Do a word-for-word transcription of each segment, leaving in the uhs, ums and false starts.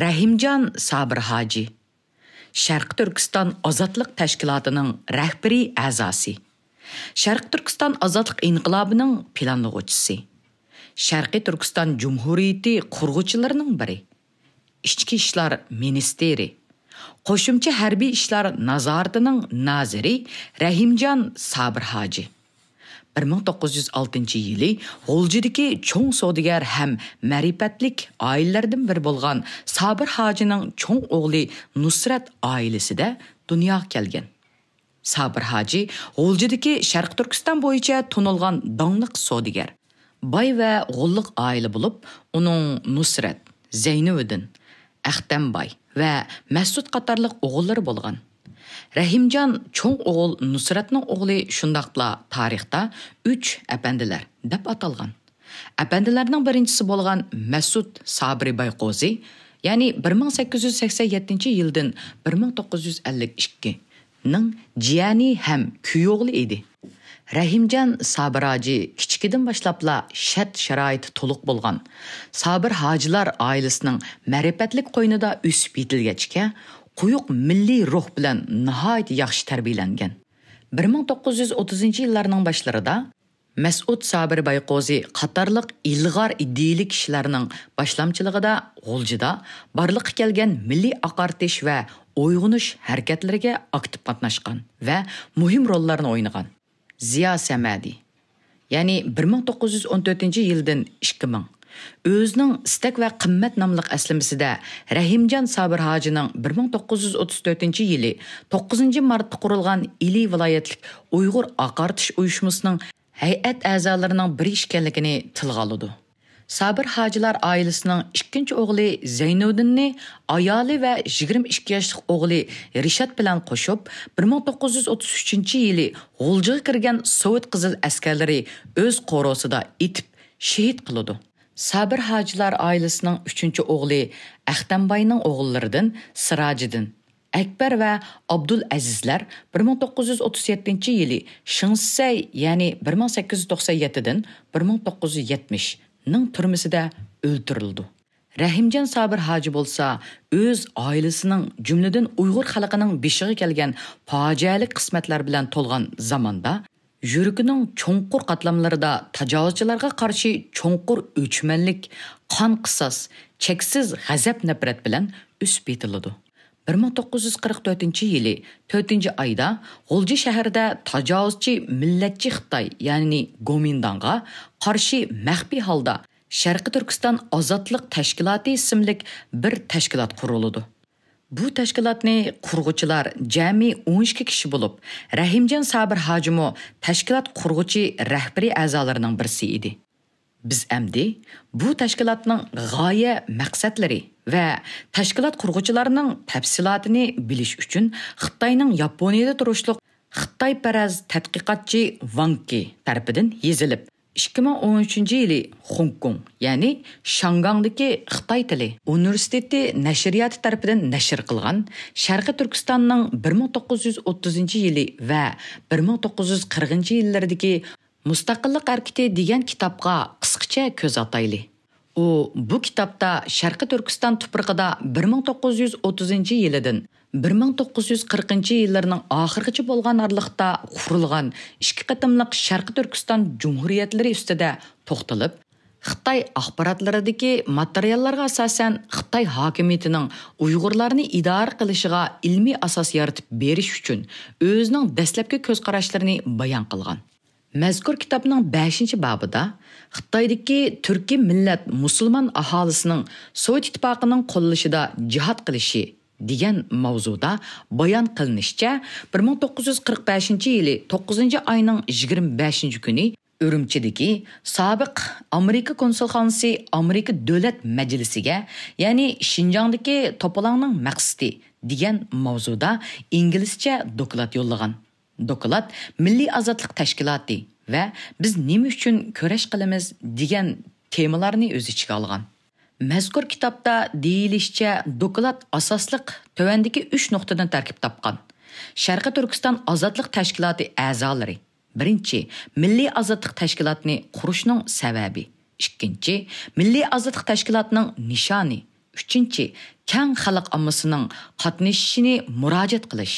رەھىمجان سابىر ھاجى، شەرقىي تۈركىستان ئازادلىق تەشكىلاتىنىڭ رەھبىرىي ئەزاسى، شەرقىي تۈركىستان ئازادلىق ئىنقىلابىنىڭ پىلانلىغۇچىسى، شەرقىي تۈركىستان جۇمھۇرىيىتى قۇرغۇچىلىرىنىڭ بىرى، ئىچكى ئىشلار مىنىستىرى، قوشۇمچە ھەربىي ئىشلار نازارىتىنىڭ نازىرى رەھىمجان سابىر ھاجى. بىر مىڭ توققۇز يۈز ئالتىنچى يىلى غۇلجىدىكى چوڭ سودىگەر ھەم مەرىپەتلىك ئائىلىلەردىن بىرى بولغان سابىر ھاجىنىڭ چوڭ ئوغلى نۇسرەت ئائىلىسىدە دۇنياغا كەلگەن. سابىر ھاجى غۇلجىدىكى شەرقىي تۈركىستان بويىچە تونۇلغان داڭلىق سودىگەر، باي ۋە غوللۇق ئائىلە بولۇپ، ئۇنىڭ نۇسرەت، زەينىۋىدىن، ئەختەمباي ۋە مەسۇت قاتارلىق ئوغۇللىرى بولغان. رەھىمجان چوڭ ئوغۇل نۇسرەتنىڭ ئوغلى شۇنداقلا تارىختا ئۈچ ئەپەندىلەر دەپ ئاتالغان. ئەپەندىلەرنىڭ بىرىنچىسى بولغان مەسۇت سابىرى بايقوزى، يەنى بىر مىڭ سەككىز يۈز سەكسەن يەتتىنچى يىلدىن بىر مىڭ توققۇز يۈز ئەللىك ئىككى، نىڭ جىيەنى ھەم كۈيئوغلى ئىدى. رەھىمجان سابىر ھاجى كىچىكىدىن باشلاپلا شەرت-شارائىتى تولۇق بولغان، سابىر ھاجىلار ئائىلىسىنىڭ مەرىپەتلىك قوينىدا ئۆسۈپ يېتىلگەچكە، قويۇق مىللىي روھ بىلەن ناھايىتى ياخشى تەربىيەلەنگەن. بىر مىڭ توققۇز يۈز ئوتتۇزىنچى يىللارنىڭ باشلىرىدا مەسئۇد سابىر بايقوزى قاتارلىق ئىلغار ئىدىيىلىك كىشىلەرنىڭ باشلامچىلىقىدا غۇلجىدا بارلىققا كەلگەن مىللىي ئاقارتىش ۋە ئويغىنىش ھەرىكەتلىرىگە ئاكتىپ قاتناشقان ۋە مۇھىم روللارنى ئوينىغان. زىيا سەمەدى، يەنى بىر مىڭ توققۇز يۈز ئون تۆتىنچى يىلدىن ئىككى مىڭ، ئۆزىنىڭ ئىستەك ۋە قىممەت ناملىق ئەسلىمىسىدە رەھىمجان سابىر ھاجىنىڭ بىر مىڭ توققۇز يۈز ئوتتۇز تۆتىنچى يىلى توققۇزىنچى مارتتا قۇرۇلغان ئىلى ۋىلايەتلىك ئۇيغۇر ئاقارتىش ئۇيۇشمىسىنىڭ ھەيئەت ئەزالىرىنىڭ بىرى ئىكەنلىكىنى تىلغا ئالىدۇ. سابىر ھاجىلار ئائىلىسىنىڭ ئىككىنچى ئوغلى زەينۇدىننى ئايالى ۋە يىگىرمە ئىككى ياشلىق ئوغلى رىشات بىلەن قوشۇپ، بىر مىڭ توققۇز يۈز ئوتتۇز ئۈچىنچى يىلى غۇلجىغا كىرگەن سوۋېت قىزىل ئەسكەرلىرى ئۆز قورۇسىدا ئېتىپ شېھىت قىلىدۇ. سابىر ھاجىلار ئائىلىسىنىڭ ئۈچىنچى ئوغلى ئەختەمباينىڭ ئوغۇللىرىدىن سىراجىدىن، ئەكبەر ۋە ئابدۇلئەزىزلەر بىر مىڭ توققۇز يۈز ئوتتۇز يەتتىنچى يىلى شېڭسىسەي، يەنى بىر مىڭ سەككىز يۈز توقسان يەتتىدىن بىر مىڭ توققۇز يۈز يەتمىش نىڭ تۈرمىسىدە ئۆلتۈرۈلىدۇ. رەھىمجان سابىر ھاجى بولسا ئۆز ئائىلىسىنىڭ، جۈملىدىن ئۇيغۇر خەلقىنىڭ بېشىغا كەلگەن پاجىئەلىك قىسمەتلەر بىلەن تولغان زاماندا، يۈرىكىنىڭ چوڭقۇر قاتلاملىرىدا تاجاۋۇزچىلارغا قارشى چوڭقۇر ئۆچمەنلىك، قان قىساس، چەكسىز غەزەپ-نەپرەت بىلەن ئۆسۈپ يېتىلىدۇ. بىر مىڭ توققۇز يۈز قىرىق تۆتىنچى يىلى تۆتىنچى ئايدا غۇلجا شەھىرىدە تاجاۋۇزچى مىللەتچى خىتاي، يەنى گومىنداڭغا قارشى مەخپىي ھالدا شەرقىي تۈركىستان ئازادلىق تەشكىلاتى ئىسىملىك بىر تەشكىلات قۇرۇلىدۇ. بۇ تەشكىلاتنى قۇرغۇچىلار جەمئىي ئون ئىككى كىشى بولۇپ، رەھىمجان سابىر ھاجىمۇ تەشكىلات قۇرغۇچى رەھبىرىي ئەزالىرىنىڭ بىرسى ئىدى. بىز ئەمدى بۇ تەشكىلاتنىڭ غايە مەقسەتلىرى ۋە تەشكىلات قۇرغۇچىلارنىڭ تەپسىلاتىنى بىلىش ئۈچۈن خىتاينىڭ ياپونىيىدە تۇرۇشلۇق خىتايپەرەز تەتقىقاتچى ۋاڭ كى تەرىپىدىن يېزىلىپ، ئىككى مىڭ ئون ئۈچىنچى يىلى خوڭكوڭ، يەنى شاڭگاڭدىكى خىتاي تىلى ئۇنىۋېرسىتېتى نەشرىياتى تەرىپىدىن نەشر قىلغان شەرقىي تۈركىستاننىڭ بىر مىڭ توققۇز يۈز ئوتتۇزىنچى يىلى ۋە بىر مىڭ توققۇز يۈز قىرىقىنچى يىللىرىدىكى مۇستەقىللىق ھەرىكىتى دېگەن كىتابقا قىسقىچە كۆز ئاتايلى. ئۇ بۇ كىتابتا شەرقىي تۈركىستان تۇپرىقىدا بىر مىڭ توققۇز يۈز ئوتتۇزىنچى يىلىدىن بىر مىڭ توققۇز يۈز قىرىقىنچى يىللىرىنىڭ ئاخىرىغىچە بولغان ئارىلىقتا قۇرۇلغان ئىككى قېتىملىق شەرقىي تۈركىستان جۇمھۇرىيەتلىرى ئۈستىدە توختىلىپ، خىتاي ئاخباراتلىرىدىكى ماتېرىياللارغا ئاساسەن، خىتاي ھاكىمىيىتىنىڭ ئۇيغۇرلارنى ئىدارە قىلىشىغا ئىلمىي ئاساس يارىتىپ بېرىش ئۈچۈن ئۆزىنىڭ دەسلەپكى كۆز قاراشلىرىنى بايان قىلغان. مەزكۇر كىتابنىڭ بەشىنچى بابىدا خىتايدىكى تۈركىي مىللەت مۇسۇلمان ئاھالىسىنىڭ سوۋېت ئىتتىپاقىنىڭ قوللىشىدا جىھاد قىلىشى دېگەن ماۋزۇدا بايان قىلىنىشىچە، بىر مىڭ توققۇز يۈز قىرىق بەشىنچى يىلى توققۇزىنچى ئاينىڭ يىگىرمە بەشىنچى كۈنى ئۈرۈمچىدىكى سابىق ئامېرىكا كونسۇلخانىسى ئامېرىكا دۆلەت مەجلىسىگە، يەنى شىنجاڭدىكى توپىلاڭنىڭ مەقسىتى دېگەن ماۋزۇدا ئىنگلىزچە دوكلات يوللىغان. دوكلات مىللىي ئازادلىق تەشكىلاتى ۋە بىز نېمە ئۈچۈن كۈرەش قىلىمىز دېگەن تېمىلارنى ئۆز ئىچىگە ئالغان. مەزكۇر كىتابتا دېيىلىشىچە، دوكلات ئاساسلىق تۆۋەندىكى ئۈچ نۇقتىدىن تەركىب تاپقان. شەرقىي تۈركىستان ئازادلىق تەشكىلاتى ئەزالىرى، بىرىنچى، مىللىي ئازادلىق تەشكىلاتىنى قۇرۇشنىڭ سەۋەبى، ئىككىنچى، مىللىي ئازادلىق تەشكىلاتىنىڭ نىشانى، ئۈچىنچى، كەڭ خەلق ئاممىسىنىڭ قاتنىشىشىنى مۇراجىئەت قىلىش.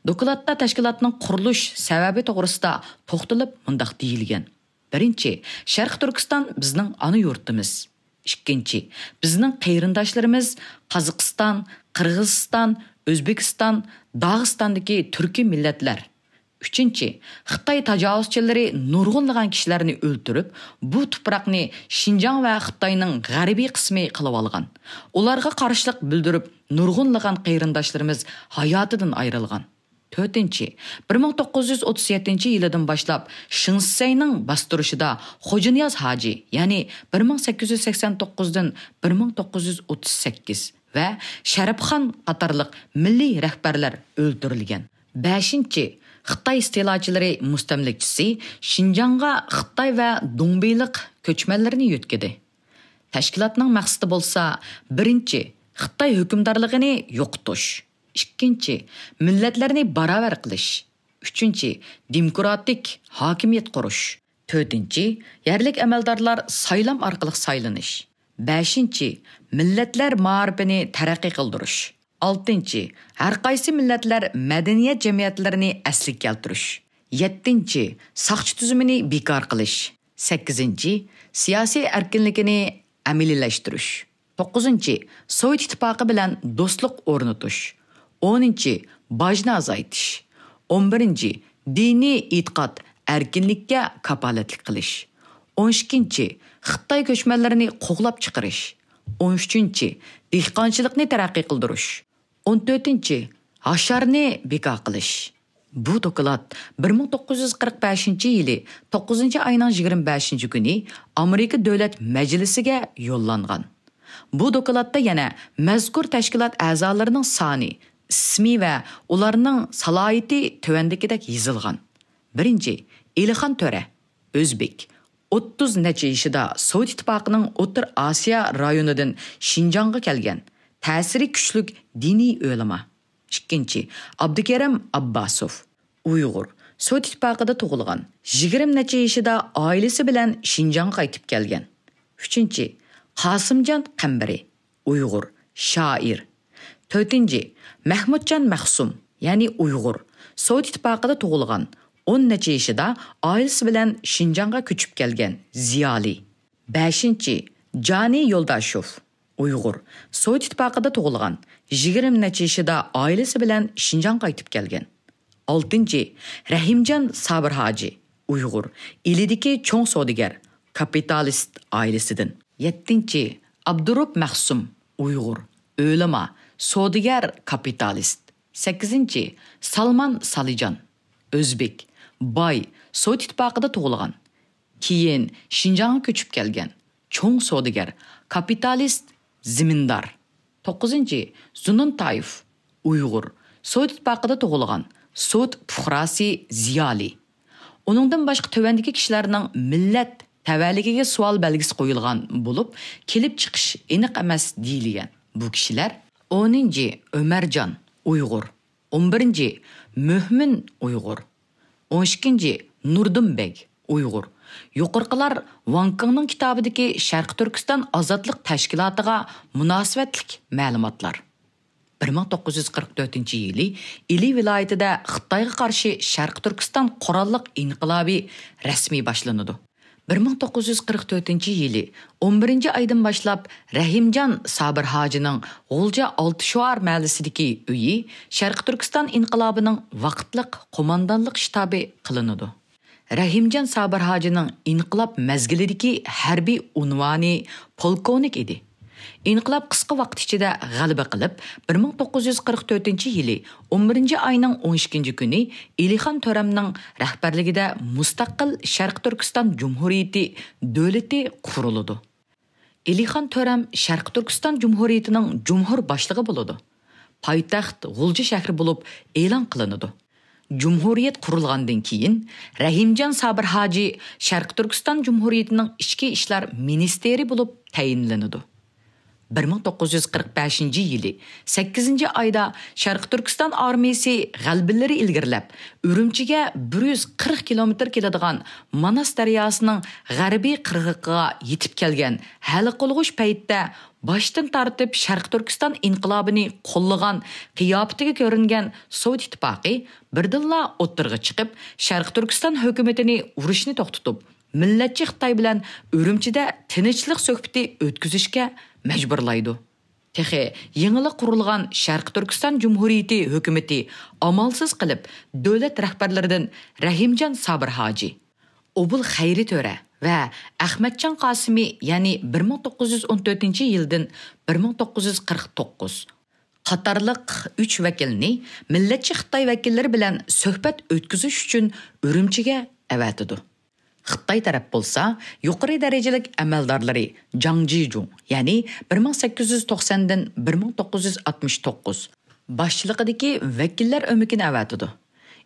دوكلاتتا تەشكىلاتنىڭ قۇرۇلۇش سەۋەبى توغرىسىدا توختىلىپ مۇنداق دېيىلگەن: بىرىنچى، شەرقىي تۈركىستان بىزنىڭ ئانا يۇرتىمىز. ئىككىنچى، بىزنىڭ قېرىنداشلىرىمىز قازاقىستان، قىرغىزىستان، ئۆزبېكىستان، داغىستاندىكى تۈركىي مىللەتلەر. ئۈچىنچى، خىتاي تاجاۋۇزچىلىرى نۇرغۇنلىغان كىشىلەرنى ئۆلتۈرۈپ، بۇ تۇپراقنى شىنجاڭ ۋە خىتاينىڭ غەربىي قىسمى قىلىۋالغان. ئۇلارغا قارشىلىق بىلدۈرۈپ، نۇرغۇنلىغان قېرىنداشلىرىمىز ھاياتىدىن ئايرىلغان. تۆتىنچى، بىر مىڭ توققۇز يۈز ئوتتۇز يەتتىنچى يىلىدىن باشلاپ شېڭ شىسەينىڭ باستۇرۇشىدا خوجانىياز ھاجى، يەنى بىر مىڭ سەككىز يۈز سەكسەن توققۇزدىن بىر مىڭ توققۇز يۈز ئوتتۇز سەككىز ۋە شەرەپخان قاتارلىق مىللىي رەھبەرلەر ئۆلتۈرۈلگەن. بەشىنچى، خىتاي ئىستېلاچىلىرى مۇستەملىكىچىسى شىنجاڭغا خىتاي ۋە دۇڭبىلىق كۆچمەنلىرىنى يۆتكىدى. تەشكىلاتنىڭ مەقسىتى بولسا، بىرىنچى، خىتاي ھۆكۈمدارلىقىنى يوقىتىش، ئىككىنچى، مىللەتلەرنى باراۋەر قىلىش، ئۈچىنچى، دېموكراتىك ھاكىمىيەت قۇرۇش، تۆتىنچى، يەرلىك ئەمەلدارلار سايلام ئارقىلىق سايلىنىش، بەشىنچى، مىللەتلەر مائارىپىنى تەرەققىي قىلدۇرۇش، ئالتىنچى، ھەرقايسى مىللەتلەر مەدەنىيەت جەمئىيەتلىرىنى ئەسلىگە كەلتۈرۈش، يەتتىنچى، ساقچى تۈزۈمىنى بىكار قىلىش، سەككىزىنچى، سىياسىي ئەركىنلىكىنى ئەمەلىيلەشتۈرۈش، توققۇزىنچى، سوۋېت ئىتتىپاقى بىلەن دوستلۇق ئورنىتىش، ئونىنچى، باجنى ئازايتىش، ئون بىرىنچى، دىنىي ئېتىقاد ئەركىنلىككە كاپالەتلىك قىلىش، ئون ئىككىنچى، خىتاي كۆچمەنلىرىنى قوغلاپ چىقىرىش، ئون ئۈچىنچى، دېھقانچىلىقنى تەرەققىي قىلدۇرۇش، ئون تۆتىنچى، ھاشارنى بىكار قىلىش. بۇ دوكلات بىر مىڭ توققۇز يۈز قىرىق بەشىنچى يىلى توققۇزىنچى ئاينىڭ يىگىرمە بەشىنچى كۈنى ئامېرىكا دۆلەت مەجلىسىگە يوللانغان. بۇ دوكلاتتا يەنە مەزكۇر تەشكىلات ئەزالىرىنىڭ سانى، ئىسمى ۋە ئۇلارنىڭ سالاھىيىتى تۆۋەندىكىدەك يېزىلغان. بىرىنچى، ئېلىخان تۆرە، ئۆزبېك، ئوتتۇز نەچچە يېشىدا سوۋېت ئىتتىپاقىنىڭ ئوتتۇرا ئاسىيا رايونىدىن شىنجاڭغا كەلگەن، تەسىرى كۈچلۈك دىنىي ئۆلىما. ئىككىنچى، ئابدۇكېرىم ئابباسوف، ئۇيغۇر، سوۋېت ئىتتىپاقىدا تۇغۇلغان، يىگىرمە نەچچە يېشىدا ئائىلىسى بىلەن شىنجاڭغا قايتىپ كەلگەن. ئۈچىنچى، قاسىمجان قەمبىرى، ئۇيغۇر، شائىر. تۆتىنچى، مەھمۇتجان مەخسۇم، يەنى ئۇيغۇر، سوۋېت ئىتتىپاقىدا تۇغۇلغان، ئون نەچچە يېشىدا ئائىلىسى بىلەن شىنجاڭغا كۆچۈپ كەلگەن زىيالىي. بەشىنچى، جانى يولداشوف، ئۇيغۇر، سوۋېت ئىتتىپاقىدا تۇغۇلغان، يىگىرمە نەچچە يېشىدا ئائىلىسى بىلەن شىنجاڭغا قايتىپ كەلگەن. ئالتىنچى، رەھىمجان سابىر ھاجى، ئۇيغۇر، ئىلىدىكى چوڭ سودىگەر، كاپىتالىست ئائىلىسىدىن. يەتتىنچى، ئابدۇرۇپ مەخسۇم، ئۇيغۇر، ئۆلىما، سودىگەر، كاپىتالىست. سەككىزىنچى، سالمان سالىجان، ئۆزبېك، باي، سوۋېت ئىتتىپاقىدا تۇغۇلغان، كېيىن شىنجاڭغا كۆچۈپ كەلگەن، چوڭ سودىگەر، كاپىتالىست، زېمىندار. توققۇزىنچى، زۇنۇن تايېف، ئۇيغۇر، سوۋېت ئىتتىپاقىدا تۇغۇلغان، سوۋېت پۇقراسى، زىيالىي. ئۇنىڭدىن باشقا تۆۋەندىكى كىشىلەرنىڭ مىللەت تەۋەلىكىگە سوئال بەلگىسى قويۇلغان بولۇپ، كېلىپ چىقىش ئېنىق ئەمەس دېيىلگەن. بۇ كىشىلەر: ئونىنچى، ئۆمەرجان، ئۇيغۇر. ئون بىرىنچى، مۆھمىن، ئۇيغۇر. ئون ئىككىنچى، نۇردىن بەگ، ئۇيغۇر. يۇقىرىقىلار ۋاڭ كېڭنىڭ كىتابىدىكى شەرقىي تۈركىستان ئازادلىق تەشكىلاتىغا مۇناسىۋەتلىك مەلۇماتلار. بىر مىڭ توققۇز يۈز قىرىق تۆتىنچى يىلى ئىلى ۋىلايىتىدە خىتايغا قارشى شەرقىي تۈركىستان قوراللىق ئىنقىلابى رەسمىي باشلىنىدۇ. بىر مىڭ توققۇز يۈز قىرىق تۆتىنچى يىلى ئون بىرىنچى ئايدىن باشلاپ رەھىمجان سابىر ھاجىنىڭ غۇلجا ئالتە شوئار مەھەللىسىدىكى ئۆيى شەرقىي تۈركىستان ئىنقىلابىنىڭ ۋاقىتلىق قوماندانلىق شتابى قىلىنىدۇ. رەھىمجان سابىر ھاجىنىڭ ئىنقىلاب مەزگىلىدىكى ھەربىي ئۇنۋانى پولكوۋنىك ئىدى. ئىنقىلاب قىسقا ۋاقىت ئىچىدە غەلىبە قىلىپ، بىر مىڭ توققۇز يۈز قىرىق تۆتىنچى يىلى ئون بىرىنچى ئاينىڭ ئون ئىككىنچى كۈنى ئېلىخان تۆرەمنىڭ رەھبەرلىكىدە مۇستەقىل شەرقىي تۈركىستان جۇمھۇرىيىتى دۆلىتى قۇرۇلىدۇ. ئېلىخان تۆرەم شەرقىي تۈركىستان جۇمھۇرىيىتىنىڭ جۇمھۇر باشلىقى بولىدۇ. پايتەخت غۇلجا شەھىرى بولۇپ ئېلان قىلىنىدۇ. جۇمھۇرىيەت قۇرۇلغاندىن كېيىن، رەھىمجان سابىر ھاجى شەرقىي تۈركىستان جۇمھۇرىيىتىنىڭ ئىچكى ئىشلار مىنىستىرى بولۇپ تەيىنلىنىدۇ. بىر مىڭ توققۇز يۈز قىرىق بەشىنچى يىلى سەككىزىنچى ئايدا شەرقىي تۈركىستان ئارمىيىسى غەلىبىلىرى ئىلگىرىلەپ، ئۈرۈمچىگە بىر يۈز قىرىق كىلومېتىر كېلىدىغان ماناس دەرياسىنىڭ غەربىي قىرغىقىغا يېتىپ كەلگەن ھەل قىلغۇچ پەيتتە، باشتىن تارتىپ شەرقىي تۈركىستان ئىنقىلابىنى قوللىغان قىياپىتىگە كۆرۈنگەن سوۋېت ئىتتىپاقى بىردىنلا ئوتتۇرىغا چىقىپ، شەرقىي تۈركىستان ھۆكۈمىتىنى ئۇرۇشنى توختىتىپ، مىللەتچى خىتاي بىلەن ئۈرۈمچىدە تىنچلىق سۆھبىتى ئۆتكۈزۈشكە مەجبۇرلايدۇ. تېخى يېڭىلا قۇرۇلغان شەرقىي تۈركىستان جۇمھۇرىيىتى ھۆكۈمىتى ئامالسىز قېلىپ، دۆلەت رەھبەرلىرىدىن رەھىمجان سابىر ھاجى، ئوبۇل خەيرى تۆرە ۋە ئەخمەتجان قاسىمى، يەنى بىر مىڭ توققۇز يۈز ئون تۆتىنچى يىلدىن بىر مىڭ توققۇز يۈز قىرىق توققۇز قاتارلىق ئۈچ ۋەكىلنى مىللەتچى خىتاي ۋەكىللىرى بىلەن سۆھبەت ئۆتكۈزۈش ئۈچۈن ئۈرۈمچىگە ئەۋەتىدۇ. خىتاي تەرەپ بولسا يۇقىرى دەرىجىلىك ئەمەلدارلىرى جاڭ جىجۇڭ، يەنى بىر مىڭ سەككىز يۈز توقساندىن بىر مىڭ توققۇز يۈز ئاتمىش توققۇز باشچىلىقىدىكى ۋەكىللەر ئۆمىكىنى ئەۋەتىدۇ.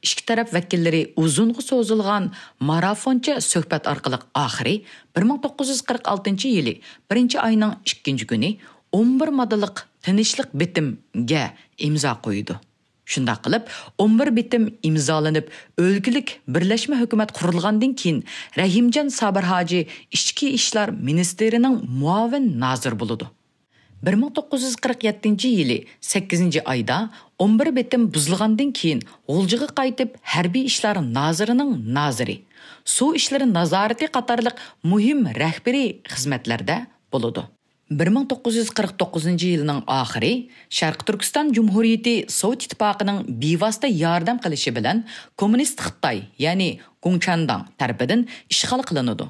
ئىككى تەرەپ ۋەكىللىرى ئۇزۇنغا سوزۇلغان مارافونچە سۆھبەت ئارقىلىق ئاخىرى بىر مىڭ توققۇز يۈز قىرىق ئالتىنچى يىلى بىرىنچى ئاينىڭ ئىككىنچى كۈنى ئون بىر ماددىلىق تىنچلىق بېتىمگە ئىمزا قويىدۇ. شۇنداق قىلىپ، ئون بىر بېتىم ئىمزالىنىپ، ئۆلكىلىك بىرلەشمە ھۆكۈمەت قۇرۇلغاندىن كېيىن، رەھىمجان سابىر ھاجى ئىچكى ئىشلار مىنىستىرىنىڭ مۇئاۋىن نازىرى بولىدۇ. بىر مىڭ توققۇز يۈز قىرىق يەتتىنچى يىلى سەككىزىنچى ئايدا ئون بىر بېتىم بۇزۇلغاندىن كېيىن، غۇلجىغا قايتىپ، ھەربىي ئىشلار نازىرىنىڭ نازىرى، سۇ ئىشلىرى نازارىتى قاتارلىق مۇھىم رەھبىرىي خىزمەتلەردە بولىدۇ. بىر مىڭ توققۇز يۈز قىرىق توققۇزىنچى يىلنىڭ ئاخىرى شەرقىي تۈركىستان جۇمھۇرىيىتى سوۋېت ئىتتىپاقىنىڭ بىۋاسىتە ياردەم قىلىشى بىلەن كوممۇنىست خىتاي، يەنى گوڭچەنداڭ تەرىپىدىن ئىشغال قىلىنىدۇ.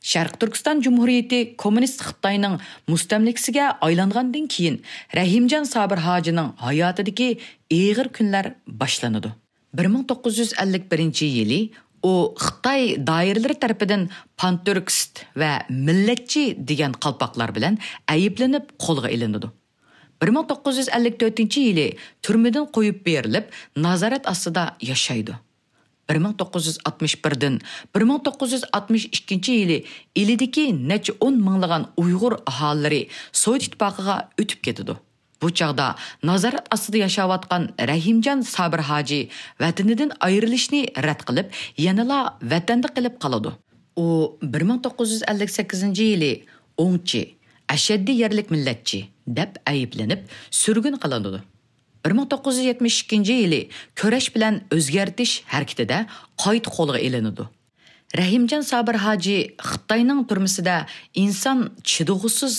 شەرقىي تۈركىستان جۇمھۇرىيىتى كوممۇنىست خىتاينىڭ مۇستەملىكىسىگە ئايلانغاندىن كېيىن، رەھىمجان سابىر ھاجىنىڭ ھاياتىدىكى ئېغىر كۈنلەر باشلىنىدۇ. بىر مىڭ توققۇز يۈز ئەللىك بىرىنچى يىلى ئۇ خىتاي دائىرىلىرى تەرىپىدىن پانتۈركىست ۋە مىللەتچى دېگەن قالپاقلار بىلەن ئەيىبلىنىپ قولغا ئېلىنىدۇ. بىر مىڭ توققۇز يۈز ئەللىك تۆتىنچى يىلى تۈرمىدىن قويۇپ بېرىلىپ، نازارەت ئاستىدا ياشايدۇ. بىر مىڭ توققۇز يۈز ئاتمىش بىردىن بىر مىڭ توققۇز يۈز ئاتمىش ئىككىنچى يىلى ئىلىدىكى نەچچە ئون مىڭلىغان ئۇيغۇر ئاھالىلىرى سوۋېت ئىتتىپاقىغا ئۆتۈپ كېتىدۇ. بۇ چاغدا نازارەت ئاستىدا ياشاۋاتقان رەھىمجان سابىر ھاجى ۋەتىنىدىن ئايرىلىشنى رەت قىلىپ، يەنىلا ۋەتەندە قېلىپ قالىدۇ. ئۇ بىر مىڭ توققۇز يۈز ئەللىك سەككىزىنچى يىلى ئوڭچى، ئەشەددىي يەرلىك مىللەتچى دەپ ئەيىبلىنىپ، سۈرگۈن قىلىنىدۇ. بىر مىڭ توققۇز يۈز يەتمىش ئىككىنچى يىلى كۈرەش بىلەن ئۆزگەرتىش ھەرىكىتىدە قايتا قولغا ئېلىنىدۇ. رەھىمجان سابىر ھاجى خىتاينىڭ تۈرمىسىدە ئىنسان چىدىغۇسىز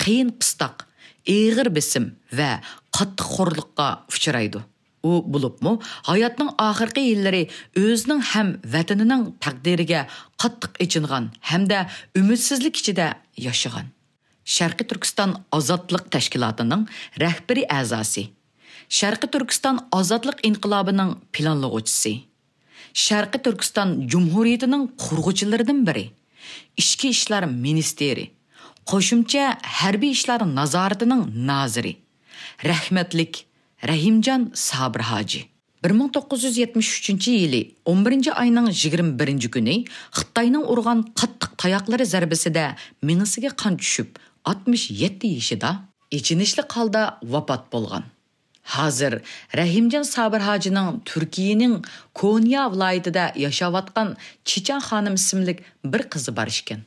قىيىن قىستاق، ئېغىر بېسىم ۋە قاتتىق خورلۇققا ئۇچرايدۇ. ئۇ بولۇپمۇ ھاياتنىڭ ئاخىرقى يىللىرى ئۆزىنىڭ ھەم ۋەتىنىنىڭ تەقدىرىگە قاتتىق ئېچىنغان ھەمدە ئۈمىدسىزلىك ئىچىدە ياشىغان. شەرقىي تۈركىستان ئازادلىق تەشكىلاتىنىڭ رەھبىرىي ئەزاسى، شەرقىي تۈركىستان ئازادلىق ئىنقىلابىنىڭ پىلانلىغۇچىسى، شەرقىي تۈركىستان جۇمھۇرىيىتىنىڭ قۇرغۇچىلىرىدىن بىرى، ئىچكى ئىشلار مىنىستىرى، قوشۇمچە ھەربىي ئىشلار نازارىتىنىڭ نازىرى، رەھمەتلىك رەھىمجان سابىر ھاجى. بىر مىڭ توققۇز يۈز يەتمىش ئۈچىنچى يىلى ئون بىرىنچى ئاينىڭ يىگىرمە بىرىنچى كۈنى خىتاينىڭ ئۇرغان قاتتىق تاياقلىرى زەربىسىدە مېڭىسىگە قان چۈشۈپ، ئاتمىش يەتتە يېشىدا ئېچىنىشلىق ھالدا ۋاپات بولغان. ھازىر رەھىمجان سابىر ھاجىنىڭ تۈركىيەنىڭ كونيا ۋىلايىتىدە ياشاۋاتقان چىچان خانىم ئىسىملىك بىر قىزى بار ئىكەن.